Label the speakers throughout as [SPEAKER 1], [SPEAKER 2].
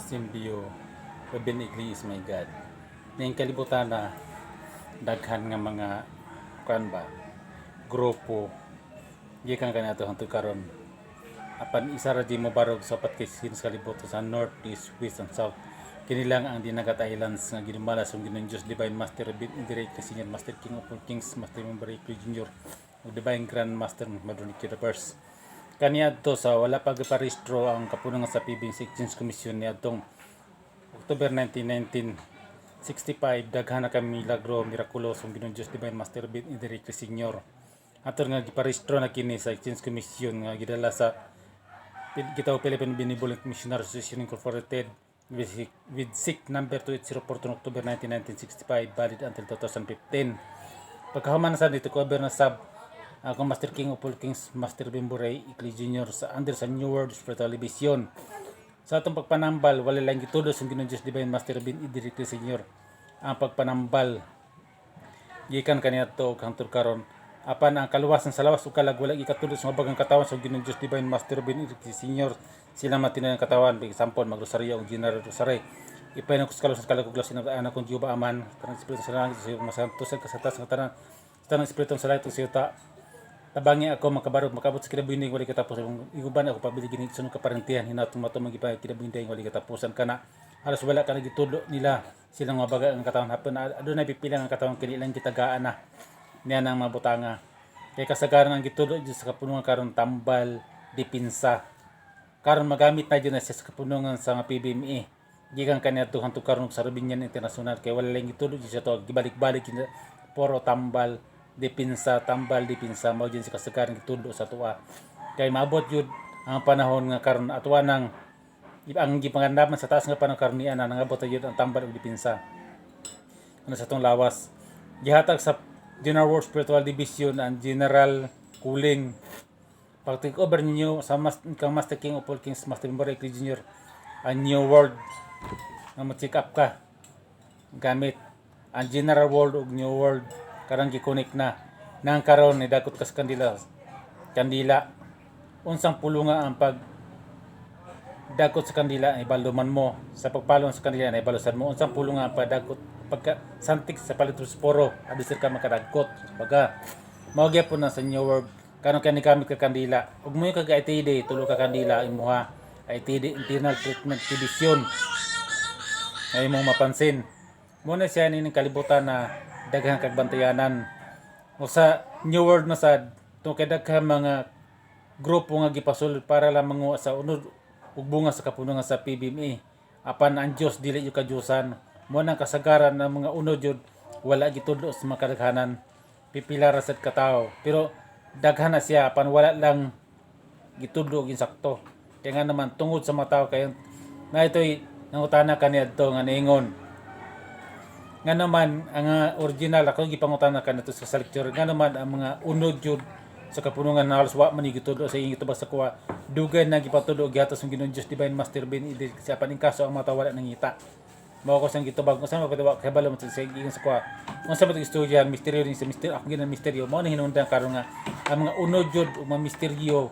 [SPEAKER 1] Simbio Ruben Igli is my God. Ning kalibutan na daghan nga mga kuan ba, grupo gikan kaniadto hangtod karon. Apan isa ra di mobarog sa upat ka sa kalibutan, sa North, East, West and South. Kini lang ang Dinagat Islands nga ginumala sa Ginoong Diyos Divine Master Ruben Enrique Senior Master, King of all Kings Master Member Junior ug Divine Grand Master Madronic the First. Kaniadto sa wala pa giparehistro ang kapunungan sa PBMA sa Exchange Commission niadtong October 19, 1965, daghan na kami milagro mirakuloso ang Ginoong Diyos Divine Master Ben Enrique Senior. Ato nga giparehistro na kini sa Exchange Commission nga gidala sa gitawag Philippine Benevolent Missionary Association Incorporated with SEC number 28042, October 19, 1965, valid until 2015. Pagkahuman sa dito cover na sab ako Master King of all Kings Master Bimburay Ikli Jr. sa under sa New World Spiritual Division. Sa atong pagpanambal, wala lang gitudo sa Ginoong Diyos Divine Master Ben Enrique Senior ang pagpanambal gikan kaniadto ug hangtod karon. Apan ang kaluwasan sa lawas ug kalag wala gikatulo sa mabagang katawan sa Ginoong Diyos Divine Master Ben Enrique Senior. Sila matinay ang katawan. For example, magrosaryo og General Rosary. Ipahinog sa kaluwasan sa kalag ug lawas anak kong Jehova Aman, tanang espiritu sa langit, sa masanto sa kasatas nga tanan sa tanang espiritu sa langit ug sa yuta. Tabangi ako makabarog, makabot sa kinabuhi wali katapusan. Iguban ako pabili gini sunod kaparintihan hinatong mato magipay kinabuhi wali katapusan. Kana halos wala ka nagitulo nila silang mabaga ang katawan, hapon adunay pipila ang katawan kini lang gitagaan na niya nang mabutanga kay kasagaran ang gitulo dyan sa kapunungan karon tambal dipinsa. Karon magamit na dyan na siya sa kapunungan sa mga PBMA gikan kaniadto hangtod karon sa Rubinian International kay wala lang gitulo dyan siya to, gibalik-balik yun, puro tambal dipinsa, tambal dipinsa. Mao dyan sa kasagaran gitulo sa tuwa kay maabot yun ang panahon nga karon atwa nang ang gipangandaman sa taas nga panahon karon niya na nangabot na yun ang tambal ug depensa ano sa tong lawas. Gihatag sa General World Spiritual Division ang General Cooling pag take over ninyo sa kang Master King of all Kings Master Member Junior ang New World nga mo-check up ka gamit ang General World ug New World. Karang gi-connect na nang karon ni dakot kas kandila kandila. Unsang pulunga ang pag dakot sa kandila ay baluman mo sa pagpalong sa kandila ay balusan mo? Unsang pulunga ang pagdakot pagka santik sa palitros poro adisir ka makadagkot? Baga mao gyapon na sa New World karon kay nigamit ka kandila ug mo kag ITD, tulo ka kandila imuha. ITD, Internal Treatment Division, ay imong mapansin mo na siya ning kalibutan na daghang kag bantayanan. O sa New World na sad to kay daghang mga grupo nga gipasulod para lang manguha sa unod ug bunga sa kapunungan sa PBMA. Apan ang Dios dili yung kadyusan mo nang kasagaran ng mga unod yun wala gitudlo sa mga kadaghanan. Pipila ra sad katawo pero daghan na siya, apan wala lang gitudlo og insakto kaya nga naman tungod sa mga tao kay na ito'y nangutana kaniadto nga niingon nga naman ang original ako gipangutana kaniadto sa lecture nga naman ang mga unod yun sa kapunungan na halos wa man gitudlo sa iyong gitubag sa kuha, dugay na gipatulo gihatos ng Ginoong Diyos Divine Master Ben idi siya paning kaso ang mga tao wala nangita. Mao ko siyang gitubag kung saan mapatawa kay balo mo sa ingon sa kuha unsa ba istorya misteryo din sa misteryo ako ginang misteryo. Mao ni hinungdan karon nga ang mga unod jud ug mga misteryo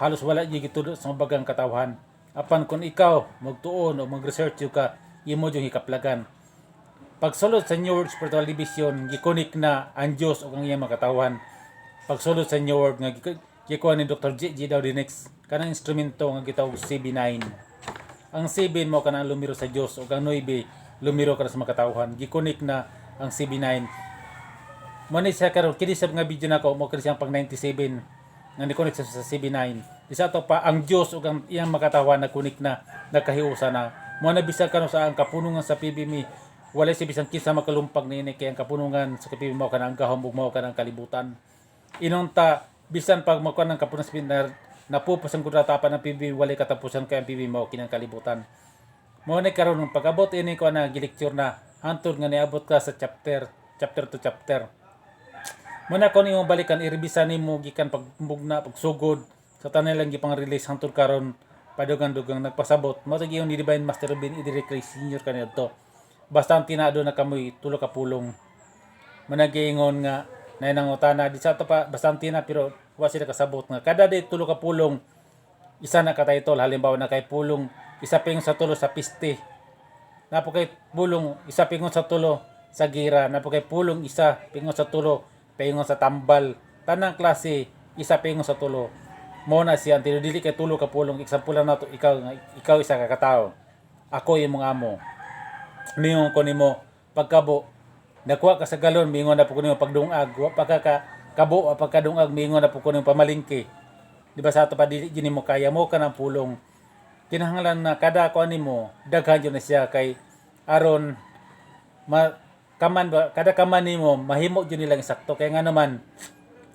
[SPEAKER 1] halos wala gyud gitudlo sa mabagang katawhan. Apan kung ikaw magtuon o mag-research jud ka, imo jud hikaplagan. Pagsulod sa New World Spiritual Division, gi-connect na ang Dios ug ang iyang mga katawhan. Pagsulod sa New World nga gikuha ni Dr. J. G. Dowdy kanang instrumento nga gitawag CB9. Ang 7 mo kanang lumiro sa Dios ug ang 9 lumiro ka sa mga katawhan. Gi-connect na ang CB9. Mo ni siya karon kini sa nga video nako mo kini siyang pag 97 nga ni-connect siya sa CB9. Isa to pa ang Dios ug ang iyang makatawan nag-connect na, nagkahiusa na. Mo na bisan kano sa ang kapunungan sa PBMA wala si bisan kinsa makalumpag niini kay ang kapunungan sa PBMA mao kanang gahom ug mao kanang kalibutan. Inonta bisan pag makuha ng kapunan sa PBMA napupas ang kontratapan ng PBMA, walay katapusan kay ang PBMA mao kinang kalibutan. Mao ni karon ng pag-abot ini ko na gilecture na hantod nga niabot ka sa chapter chapter to chapter. Mo na kon imong balikan, irebisa nimo gikan pagbugna, pagsugod sa tanan lang gipang release hantod karon, padugang-dugang nagpasabot mo tag ni Divine Master Ruben Enrique Senior kaniadto. Basta ang tinado na kamoy tulo ka pulong managiingon nga nay nangutana di sa ato pa basta ang tina pero wa sila kasabot nga kada day tulo ka pulong isa na ka title. Halimbawa na kay pulong 1 paingon sa tulo sa piste. Naa po kay pulong 1 paingon sa tulo sa gira. Naa po kay pulong 1 paingon sa tulo paingon sa tambal. Tanang klase 1 paingon sa tulo. Mo na siya ang dili kay tulo ka pulong. Example lang nato, ikaw ikaw isa ka katawo. Ako imong amo. Mingon ko nimo pagkabo, nakuha ka sa galon, mingon na po ko nimo pagdungag. Wa pa ka kabo pagkadungag, mingon na po ko nimo pamalingki. Di ba sa ato pa dili gini mo kaya mo kanang pulong? Kinahanglan na kada kuan nimo daghan jud na siya kay aron ma kaman ba, kada kaman nimo mahimo jud nilang sakto, kay nga naman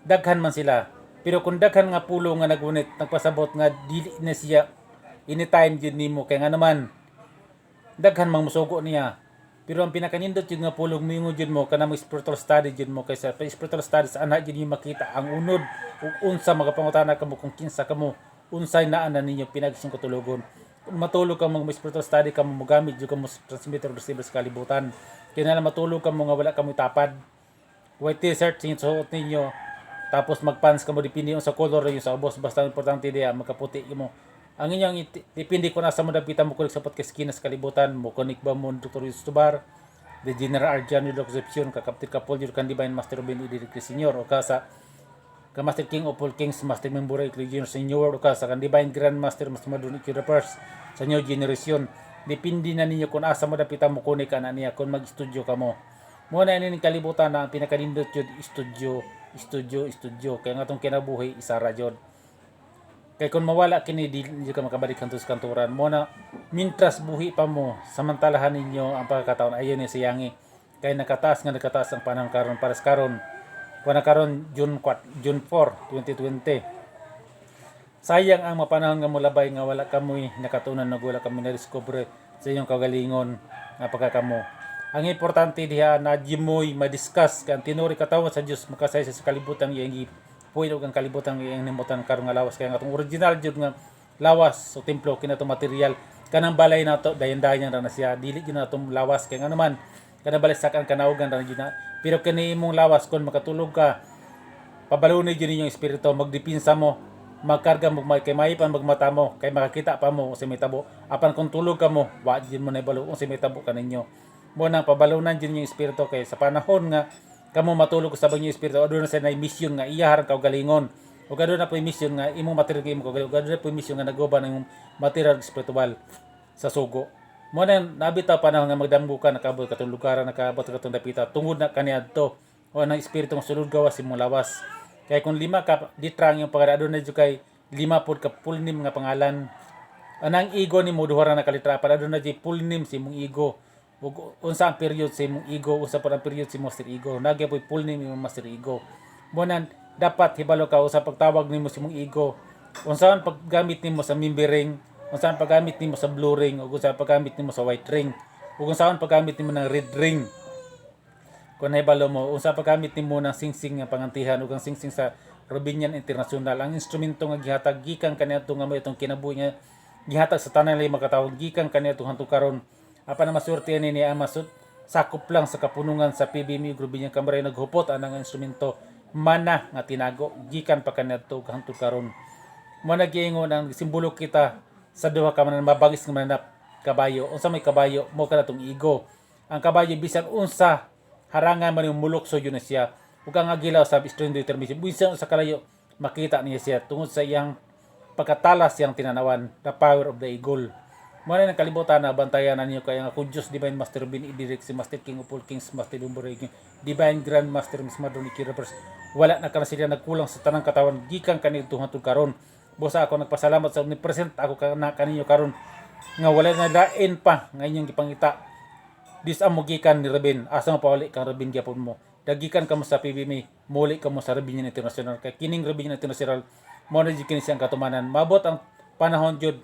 [SPEAKER 1] daghan man sila. Pero kung daghan nga pulong nga nagunit, nagpasabot nga dili na siya anytime jud nimo, kay nga naman daghan mang musugo niya. Pero ang pinakanindot jud nga pulong, mingo jud mo kanang spiritual study jud mo, kaysa spiritual studies ana jud yung makita ang unod ug unsa makapangutana kamo kung kinsa kamo, unsay naa na ninyo pinagsing katulogon. Kung matulog ka mo spiritual study kamo, mogamit jud kamo transmitter, receiver sa kalibutan. Kinahanglan matulog kamo nga wala kamo tapad. White T-shirt sing suot ninyo, tapos magpants kamo, depende sa color ninyo sa ubos, basta importante diya makaputi mo. Ang inyong depende kung asa mo dapitan mo kulik sa podcast sa kalibutan mo, connect ba mo Dr. Yustubar, the General Arjan de Concepcion, kakaptit kapol yun kan Divine Master Ruben Idric Senior, o ka sa ka Master King of all Kings, Master Memburay Junior Senior, o ka sa kan Divine Grand Master Master Madun the First sa new generation. Depende na ninyo kung asa mo dapitan mo kunik ka na niya kung mag-studio ka mo. Mo na ini kalibutan na ang pinakanindot yun, studio, studio, studio, kaya nga itong kinabuhi isara jud. Kay kung mawala kini, di ka makabalik kanto sa kanturan mo na. Mintras buhi pa mo, samantalahan ninyo ang pagkakataon. Ayon ni siyangi kay nakataas nga nakataas ang panahon karon. Para sa karon kuan na karon June 4, June 4, 2020. Sayang ang mapanahon nga molabay nga wala kamoy nakatunan, nga wala kamo na-discover sa inyong kagalingon nga pagkakamo. Ang importante diha na mo'y ma-discuss kay ang tinuri katawan sa Dios makasaysa sa kalibutan iyang gipuyo ug ang kalibutan iyang nimutan karon nga lawas, kay ang atong original jud nga lawas o templo kinato material kanang balay nato, dayan-dayan ra na siya, dili jud na atong lawas, kay ngano man kanang balay sa kan kanaugan ra jud na. Pero kini imong lawas, kon makatulog ka, pabaluni jud ninyong espiritu, magdipinsa mo, magkarga mo kay may pan magmata mo kay makakita pa mo sa may tabo. Apan kung tulog ka mo, wa jud mo na ibalo kung sa may tabo kaninyo. Mo nang pabalunan jud ninyong espiritu, kay sa panahon nga kamo matulog sa inyong espiritu, aduna sa nay mission nga iyahar kaugalingon, ug aduna po mission nga imong material imong kaugalingon, ug aduna po mission nga naguban ang imong material spiritual sa sugo mo. Na nabitaw panahon nga magdamgo ka, nakaabot katong lugaran, nakaabot katong dapita tungod na kaniadto o ang espiritu nga sulod gawas imong lawas. Kay kung lima ka litra ang iyong pangalan, aduna jud kay lima pod ka full name nga pangalan. Anang ego nimo duha ra na ka litra para aduna jud full name sa imong ego. Ug unsa ang period sa imong ego, unsa pa ang period sa imong master ego. Nagya po'y full name imong master ego. Mo nan dapat hibalo ka sa pagtawag nimo sa imong ego. Unsa ang paggamit nimo sa member ring, unsa ang paggamit nimo sa blue ring, ug unsa ang paggamit nimo sa white ring, ug unsa ang paggamit nimo ng red ring. Kung nahibalo mo unsa paggamit nimo ng singsing nga pangantihan ug ang singsing sa Robinian International, ang instrumento nga gihatag gikan kaniadto nga mo itong kinabuhi nga gihatag sa tanan lay makatawag gikan kaniadto hangtod karon. Apan ang maswerte ani ni ang masud sakop lang sa kapunungan sa PBMI ug Robinian Kamara naghupot anang instrumento mana nga tinago gikan pa kaniadto hangtod karon. Mo nagiingon ang simbolo kita sa duha ka man mabangis nga mananap, kabayo. Unsa may kabayo? Mo kana tong ego. Ang kabayo, bisan unsa harangan man yung mulukso yun na siya. Ug ang agila sa strange determination, bisan sa kalayo makita niya siya tungod sa iyang pagkatalas siyang tinanawan, the power of the eagle. Mo na ng kalibutan na bantayan na ninyo, kaya nga kung Diyos Divine Master Bin Idirik si Master King of all Kings, Master Bumburay, Divine Grand Master Miss Madron Ikirapers, wala na kana sila nagkulang sa tanang katawan gikan kanito hangtod karon. Busa ako nagpasalamat sa omnipresent ako ka na kaninyo karon nga wala na lain pa nga inyong gipangita. Dis ang mogikan ni Rabin, asa mo pauli kang Rabin gyapon mo. Dagikan kamo sa PBMI, muli kamo sa Rabinian International. Kay kining Rabinian International, mo na jud kini siyang katumanan. Mabot ang panahon jud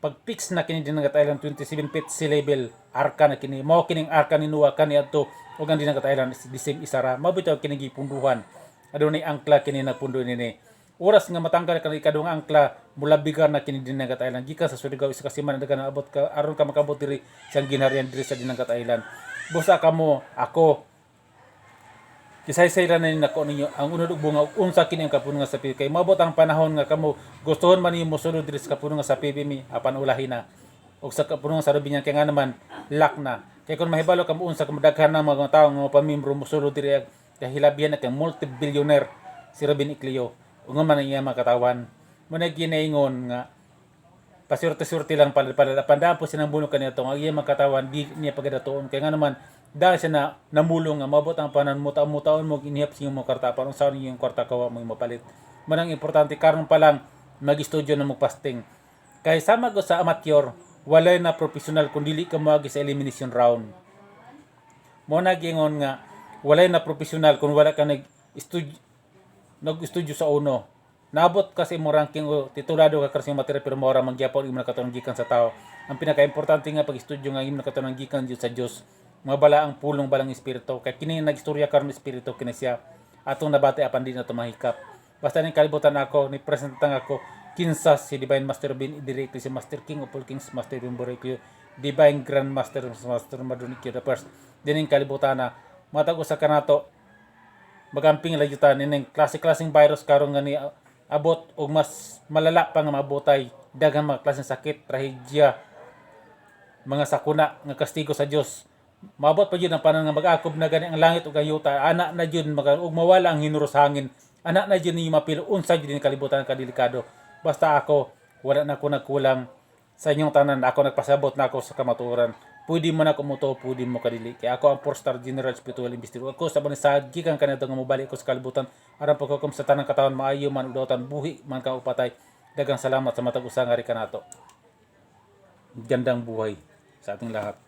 [SPEAKER 1] pag fix na kini Dinagat Island, 27 feet sea level arka na kini. Mao kining arka ni Noah kani adto ug ang Dinagat Island is the same isara. Mabitaw kini gipunduhan. Adunay angkla kini nagpundo nini. Oras nga matanggal ka ikaduhang angkla, mulabigar na kini Dinagat Island gikan sa Surigao isa ka semana dagan abot ka aron ka makabot diri sa ginharian diri sa Dinagat Island. Busa kamo ako kisaysay ra na ni nako ninyo ang unod ug bunga ug unsa kini ang kapunungan sa PBMI, kay mabot ang panahon nga kamo gustuhon man ninyo mosulod diri sa kapunungan sa PBMI, apan ulahi na. Og sa kapunong sa Robinian, kay nga naman lock na. Kay kung mahibalo ka mo unsa ka daghan na mga tawo nga mapamimbro mosulod diri, kahilabihan na kay multi-billionaire si Robin Ecleo ug nga man ang iya mga katawan. Mo na ginaingon nga paswerte-swerte lang pala pala pandaan po sinang bulong kaniya ang iya mga katawan di niya pagkadatuon, kay nga naman dahil siya na namulong nga mabot ang panan mo taon mo inihap sa iyong kwarta para unsa iyong kwarta kawa mo mapalit. Manang importante karon pa lang mag-studio na mo fasting, kay sama ko sa amateur, walay na professional kung dili ka moagi sa elimination round. Mo na giingon nga walay na professional kung wala ka nag-studio sa uno. Naabot kasi mo ranking o titulado ka kasi material, pero mora man gyapon imo nakatuon gikan sa tao. Ang pinaka-importante nga pag-studio nga imo nakatuon gikan jud sa Dios. Mga bala ang pulong balang espiritu, kay kini nagistorya karon espiritu kini siya atong nabati apan di na to mahikap. Basta ning kalibutan ako ni presentang ako kinsa si Divine Master Bin directly si Master King of all Kings, Master Bin Boriclio, Divine Grand Master, Master Madunikyo the First dining kalibutan na matag usa kanato magamping layutan ining klase-klaseng virus karon nga ni abot og mas malala pa nga maabotay, daghang mga klaseng sakit, trahedya, mga sakuna nga kastigo sa Dios. Maabot pa jud ang panahon nga mag-akob na gani ang langit ug ang yuta ana na jud ug mawala ang hinuro sa hangin ana na jud ninyo mapilo unsa jud ni kalibutan kadelikado. Basta ako, wala na ako nagkulang sa inyong tanan. Ako nagpasabot na ako sa kamatuoran. Pwede mo na kumuto, pwede mo kadili, kay ako ang 4-star general spiritual investigator. Ako sa sa gikan kanito nga mobalik ko sa kalibutan aron paghukom sa tanang katawan, maayo man udotan, buhi man ka o patay. Daghang salamat sa matag usa nga kanato. Gandang buhay sa ating lahat.